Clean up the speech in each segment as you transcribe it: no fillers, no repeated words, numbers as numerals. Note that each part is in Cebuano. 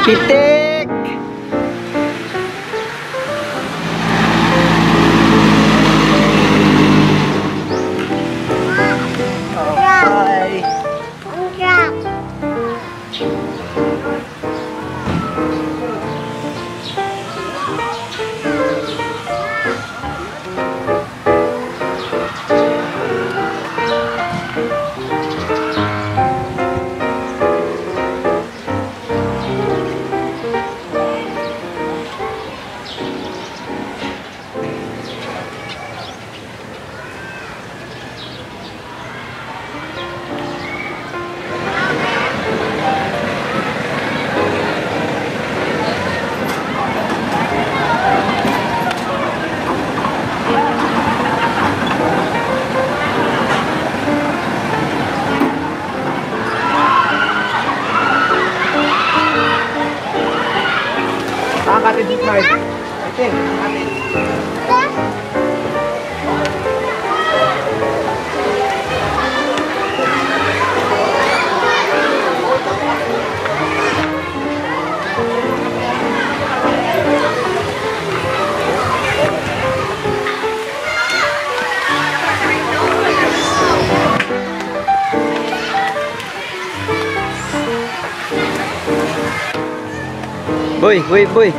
Pitik! Oh, bye! Boy, boy, boy.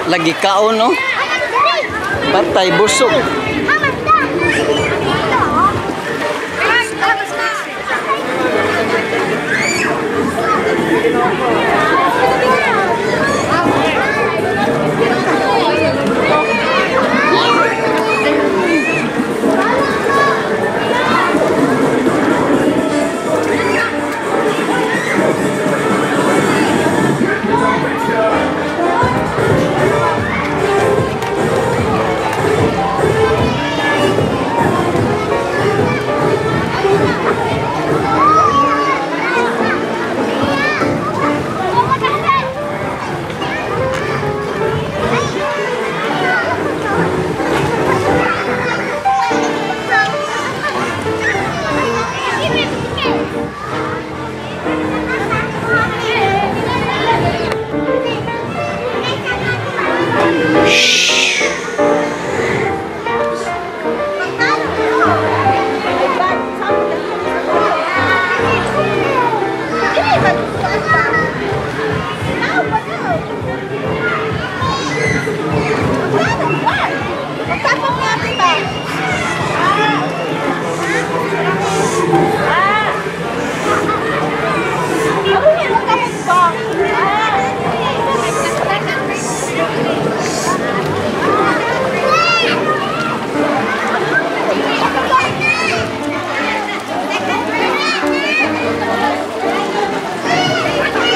Lagi kaon, no? Patay busog.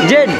Jen.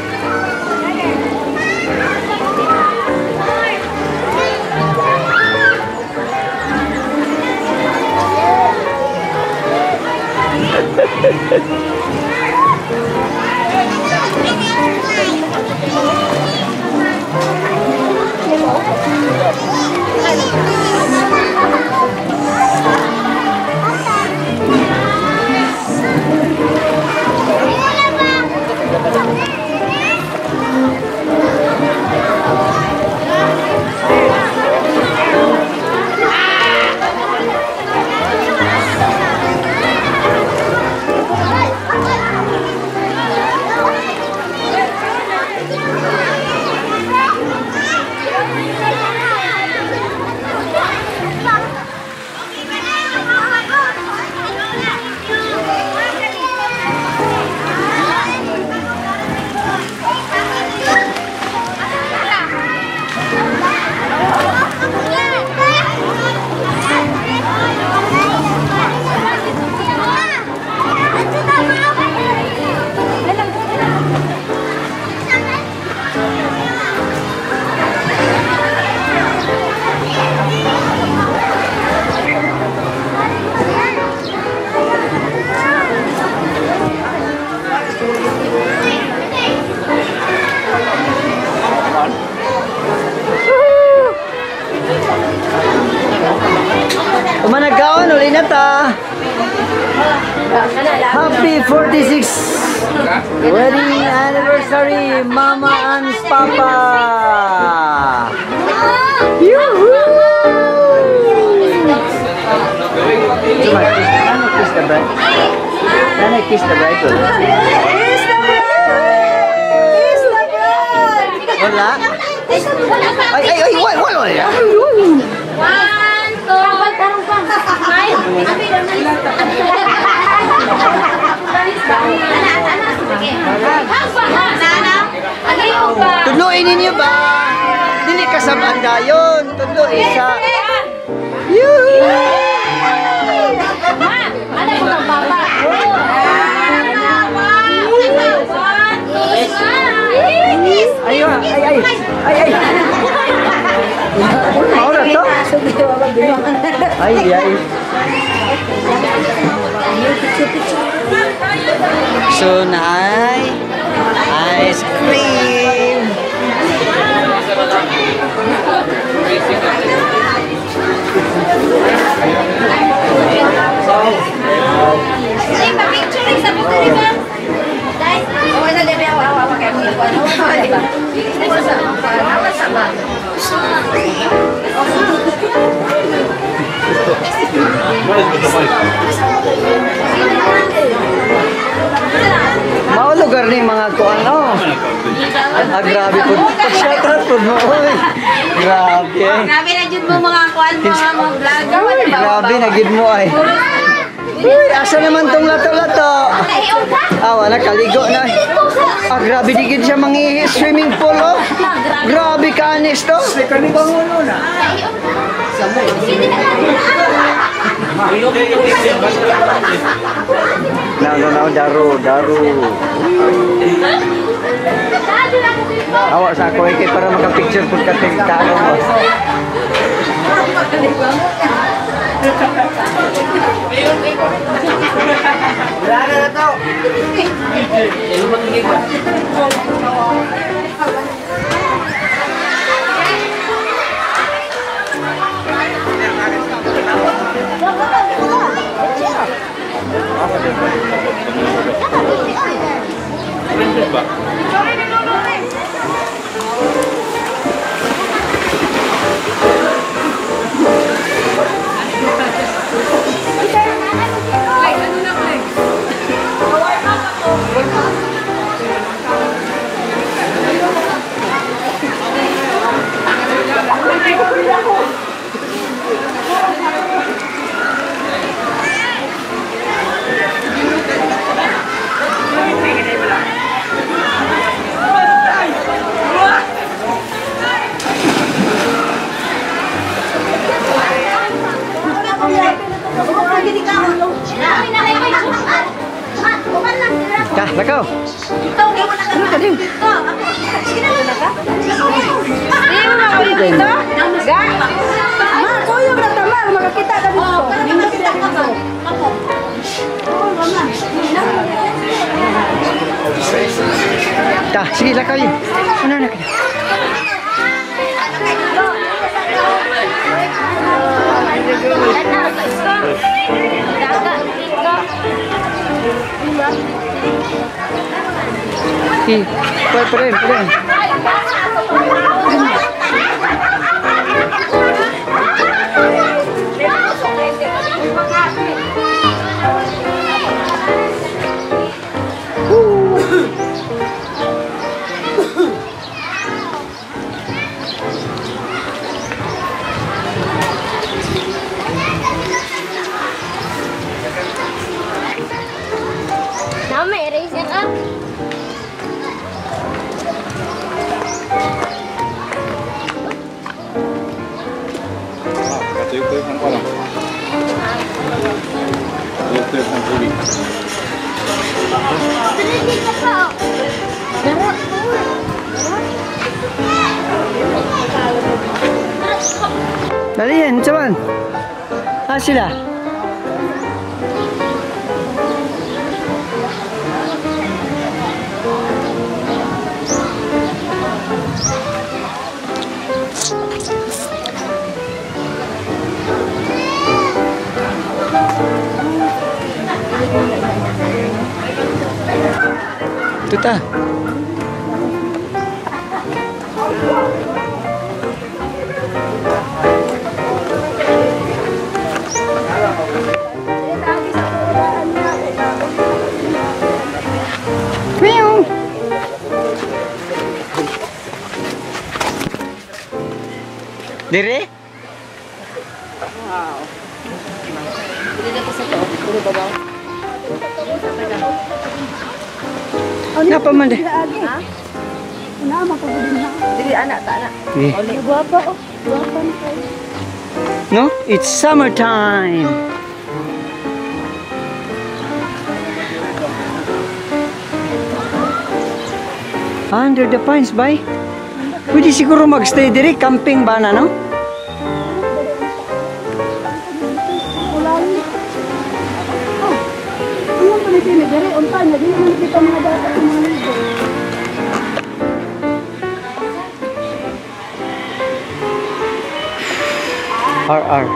Umanagaon, uli na ta. Happy 46th wedding anniversary, Mama and Papa. Yoo-hoo! Can I kiss the bride? Can I kiss the bride? Kiss the bride! Kiss the bride! Wala? Ay, ay, ay, wala, wala, wala. 1, 2, 5. Tudluin ninyo ba? Dili ka sa bandayon. Tudluin sa... Yoo-hoo! Ay, ay, ay, ay, ay. Maura to? Ay, ay. So, naay ice cream. Mao lugar ni mga kuan no. Ah, grabe po. Pag-shoutout po mo. Oy. Grabe. Grabe na jud mo mga kuan mga vlogger. Grabe na gid mo ay. Uy, asa naman tong lato-lato? Ah, wala kaligo na. Ah, grabe di gid siya mangihi swimming pool oh. Grabe kanis to. No, no, no, daru, daru. Awa sa ako eh, kay para maka-picture pud ka ting tao mo. Lakaw. Ano ka din? Ma, kuyog na tama, makakita ka dito. Ta, sige, lakaw yun. Ano na kita? Eh, pwede, pwede. Nama eraser ah. Tuyok-tuyok ng kuwan. Tuyok-tuyok ng tubig. Dali yan, saman. Ah, sila. Tuta. Meow. Dire? Wow. Napa man de? Dili anak ta anak. Eh. Guwapa oh. Guwapa na kayo. No? It's summertime. Under the pines, bay. Pwede siguro magstay diri, camping ba na, no? Ano pa ni diri unta na dili man kita mga bata sa mga ligo. RR.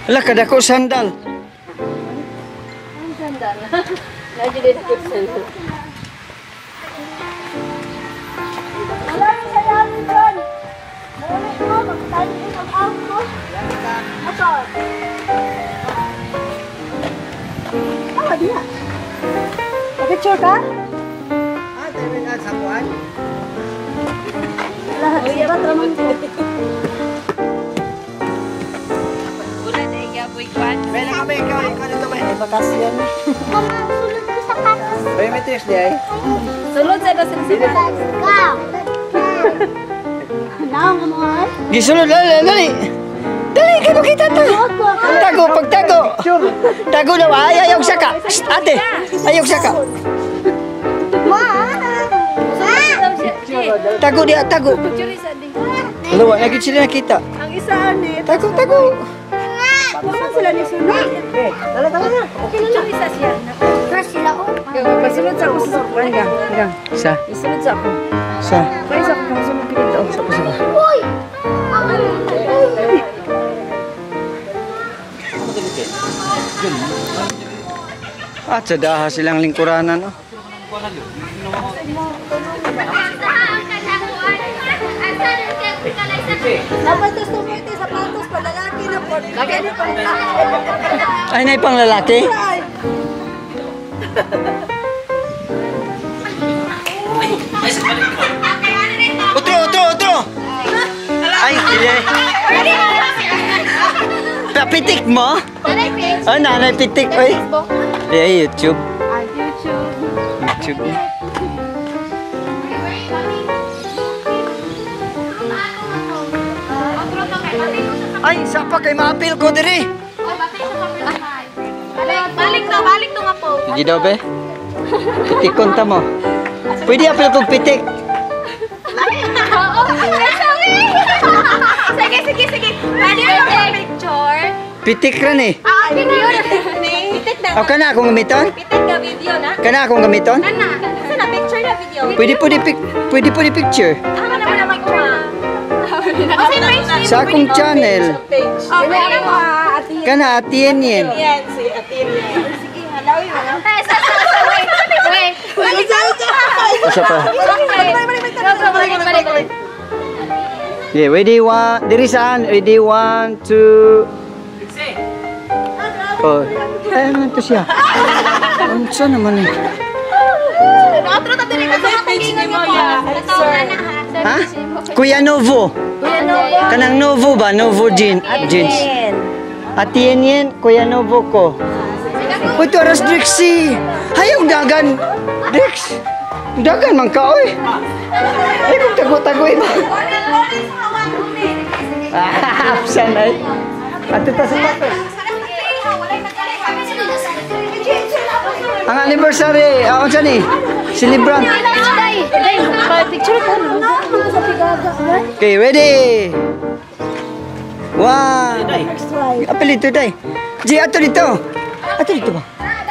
Ala, kadako sandal. Ang sandal. Lagi din ako sandal. Wala rin sa yamin doon. Muli ko, magtayo ang auto. Motor. Ah, di na. Picture ka? Ah, tayo na sa kuan. Lahat. Sirat raman ko. May nakabay ikaw, ikaw nito may. Bakasyon. Mama, sulod ko sa katas. Biometrics di ay. Sulod sa dasin sa Let's go. Naong ang mga ay. Gisulod, dali, dali. Dali, kano kita ta. Tago, pagtago. Tago daw, ay, ayaw saka. Shh, ate, ayaw saka. Ma! Tago dia, tago. Wala, lagi sila nakita. Ang isa ani. Tago, tago. Wala sila ni sunod. Eh, dala, dala na. Okay na lang. Isa siya. First sila oh. Pasulod sa ako sa kuan ga. Gang. Sa, Isulod sa ako. sa. Kaya sa ako kasunod dito. Sa, sa, sa. Uy! At sa daha silang lingkuranan, oh. Dapat to sumiti sapatos pa lalaki na po. Laki pang Ay, na pang lalaki? Otro, otro, otro! Dili. Papitik mo? Oh, nanay pitik oy. Eh, YouTube. YouTube. YouTube. Ay, sapa kay maapil ko diri. Balik to, balik to nga po. Sige daw be. Pitikon ta mo. Pwede apil kog pitik. Oo, sorry. Sige, sige, sige. Pwede yung picture. Pitik ra ni. Ah, video. Pitik na. O kana akong gamiton? Pitik na video na. Kana akong gamiton? Kana. Sa na picture na video. Pwede po di picture. Ah, kana mo na magkuha. Sa akong channel. Oh, pwede mo. Kana atien yen. Yan, si Atin. Sige, halawi mo. Ay, sa, wait. Wait. Balik Asa pa? Balik, balik, balik. Okay, ready one, diri saan? Ready one, two. Oh, ay naman to siya. Unsa naman eh? Outro ta diri ka sa page ni mo ya. Ha? Kuya Novo. Kuya Novo. Kanang Novo ba? Novo jeans. Atien yen, Kuya Novo ko. Uy, to aras Drixie. Hayong dagan. Drix. Dagan man ka, oy. Ay, kung tago-tago iba. Ah, absan ay. Ato ta sapatos. Ang anniversary, unsa ni? Celebrant. Picture ko no. Okay, ready? One. Apel dito, day. G, ato dito. Ato dito ba?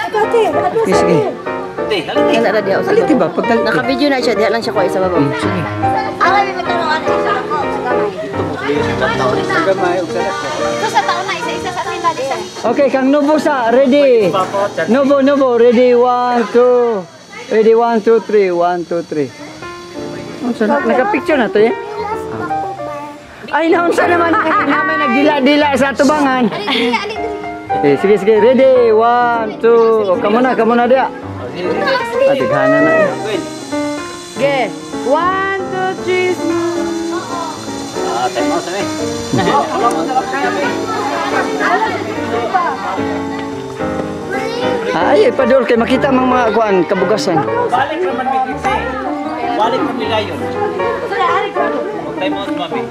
Okay, sige. Wala ra diha. Alit ba? Pagdal. Naka-video na siya, diha lang siya ko sa baba. Sige. Gamay, ug salat. Ito sa taon na isa-isa sa atin dali sa. Okay, kang Novo sa, ready. Novo, Novo, ready, one, two. Ready, one, two, three. One, two, three. Unsa na? Naka-picture na to, eh? Ay, naunsa naman. Naman nagdila-dila sa tubangan. Eh, sige, sige. Ready, one, two. O, kamo na, kamo na diya. Atighana na. Okay. 1, 2, 3. Ah, time out na eh. Ay, padol kay makita mang mga kuan kabugasan. Balik naman may kitse. Balik naman nila yun. Time out, mami.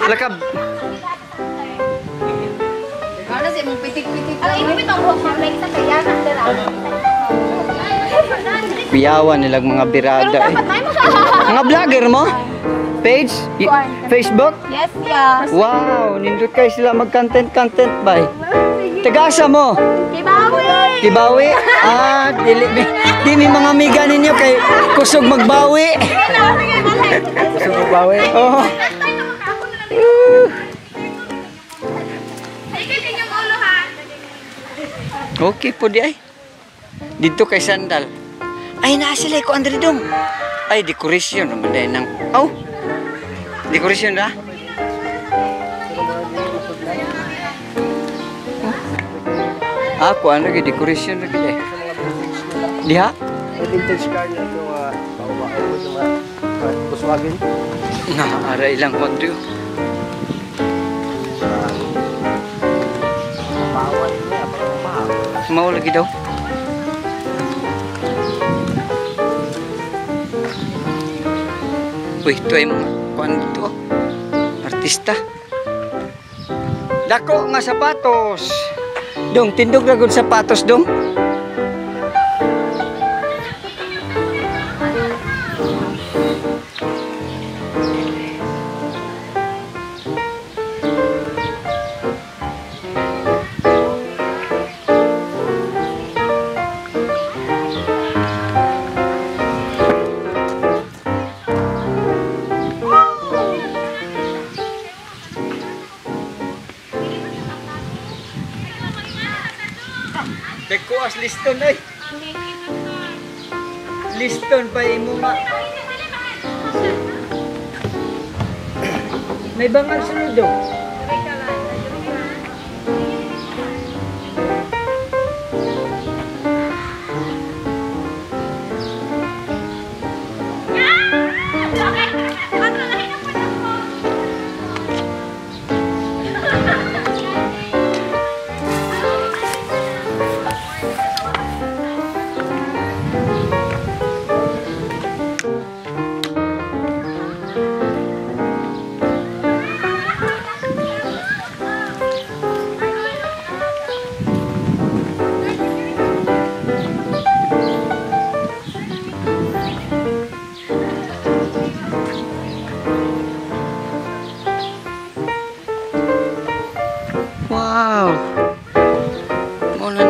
Lakab. Ang imo bitong buhok ma'am like sa kaya na dira. Kuyawan nilang mga birada eh. Dapat may mo. Mga vlogger mo? Page? Facebook? Yes, yeah. Wow, nindot kay sila mag-content-content bay. Tagasa mo? Kibawi. Kibawi? Ah, dili di mi mga amiga ninyo kay kusog magbawi. Gusto mo bawi? Oh. Okay po di ay. Dito kay sandal. Ay naa sila ko Andre dong. Ay decoration naman dahil ng oh. Decoration na. Ako ano gyud decoration ra gyud eh. Diha? Vintage car na ito, pauwa-uwa sa mga Volkswagen. Na ara ilang kondyo. Bawal niya, parang baha. Mao lagi daw. Uy, ito ay mga kuan dito. Oh. Artista. Dako nga sapatos. Dong, tindog na gud sapatos, dong. Dako as liston ay. Liston pa imo ma. May bangal sunod do.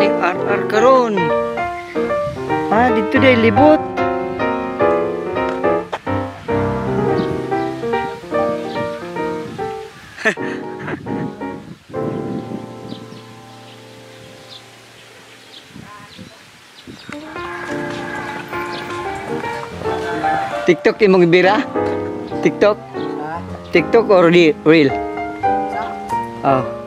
ni RR karon? Ah, dito day libot. TikTok imong bira? TikTok? TikTok or real? Oh.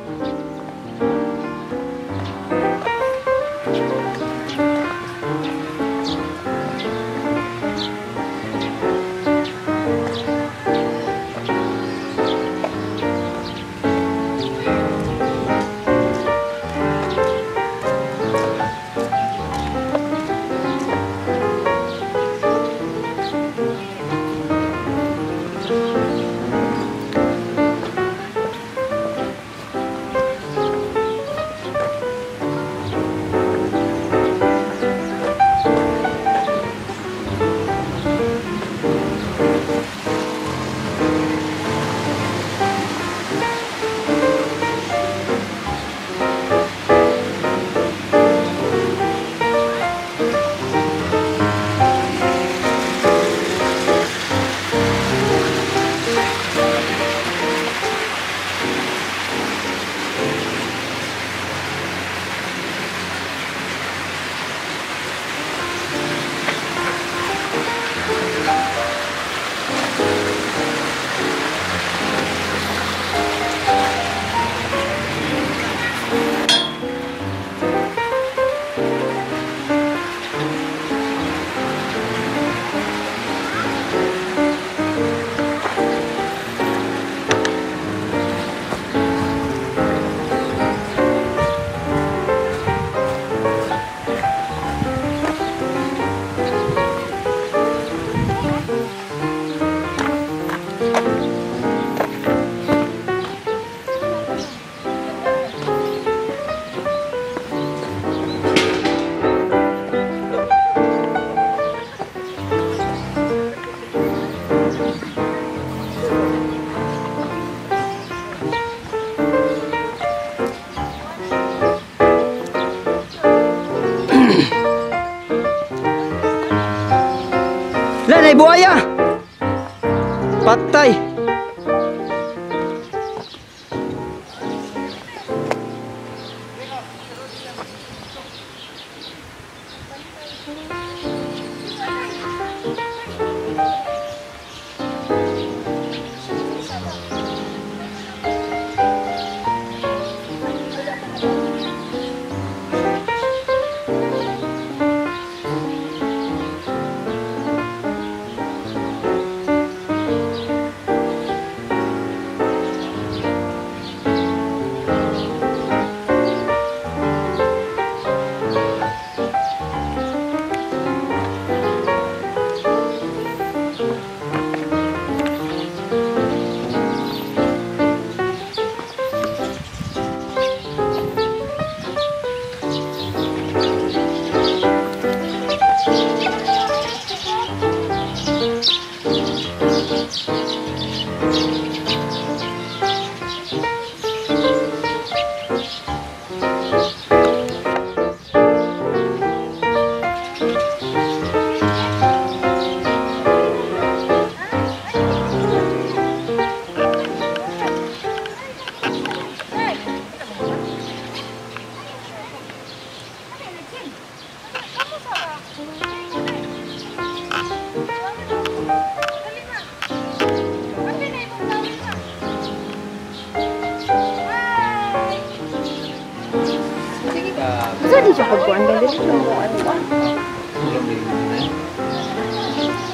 Lanay buaya. Patay.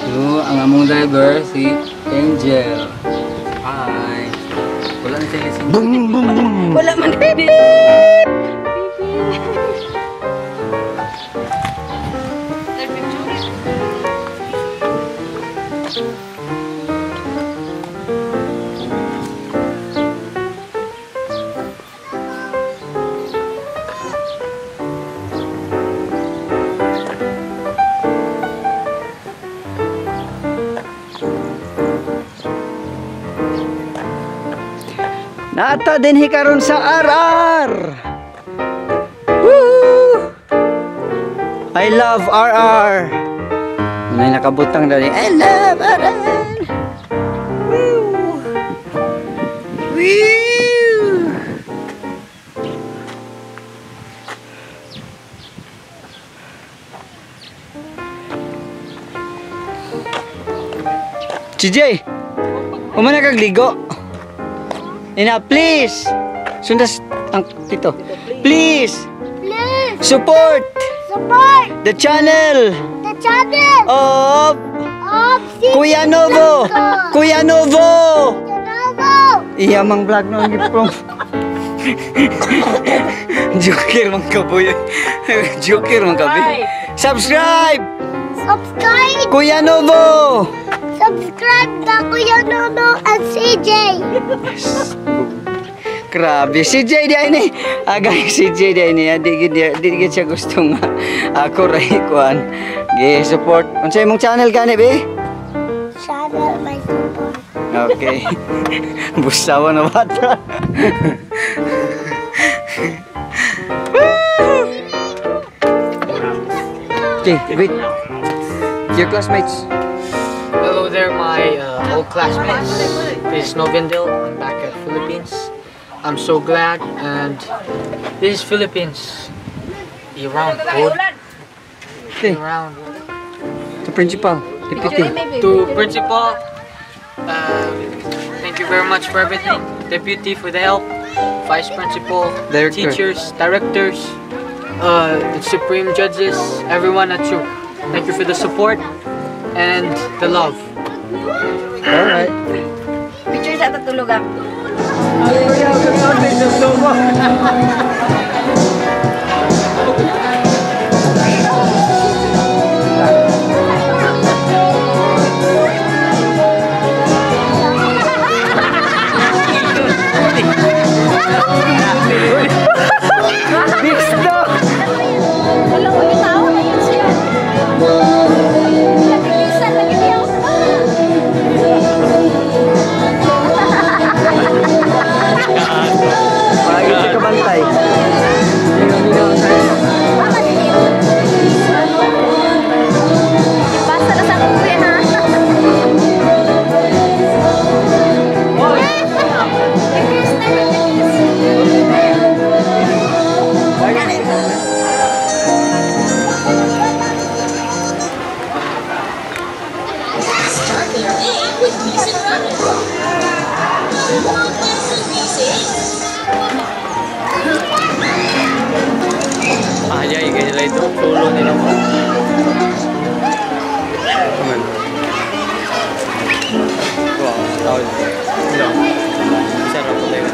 So, ang among driver si Angel. Hi. Wala na siya lisensya. Boom boom boom. Wala man. Beep beep. Naata din hikaron sa RR. Woo! I love RR. May nakabutang dali. I love RR. Woo! Woo! CJ, umana kag ligo. Ina, please. Sundas ang tito. Please. Please Support support the channel the channel of of CJ Kuya Novo. Kuya Novo. Kuya Novo. Iya mang vlog no giprom. Joker mang kaboy. Joker mang kaboy. Subscribe Subscribe. Kuya Novo. Subscribe na Kuya Nono and CJ. Grabe, si CJ di ay ni. Agay si CJ di ay ni. Di gid siya gusto nga ako ra kuan. Gi support. Unsa imong channel gani be? Channel my support. Okay. Busawa na bata. Okay, wait. Your classmates. Hello there, my old classmates. This is Novendil. I'm back at Philippines. I'm so glad, and this is Philippines. Year round, good. Okay. Year round. To principal, deputy. To principal, thank you very much for everything. Deputy for the help, vice principal, Director. Teachers, directors, the supreme judges, everyone at you. Thank you for the support and the love. All right. Picture sa tatulog ah. Bisto! Wala ko yung tao na yun siya. Nagkikisan, nagkikiyaw. Palagi siya kabantay. Basta na sa akong kuya ha. Kiss na rin, kiss. Start their day with Nissin Ramen. Nissin. Ay, ganyan lang ito. Solo nila mo. Come on. Wow, tawag. No. Sarap ko tayo.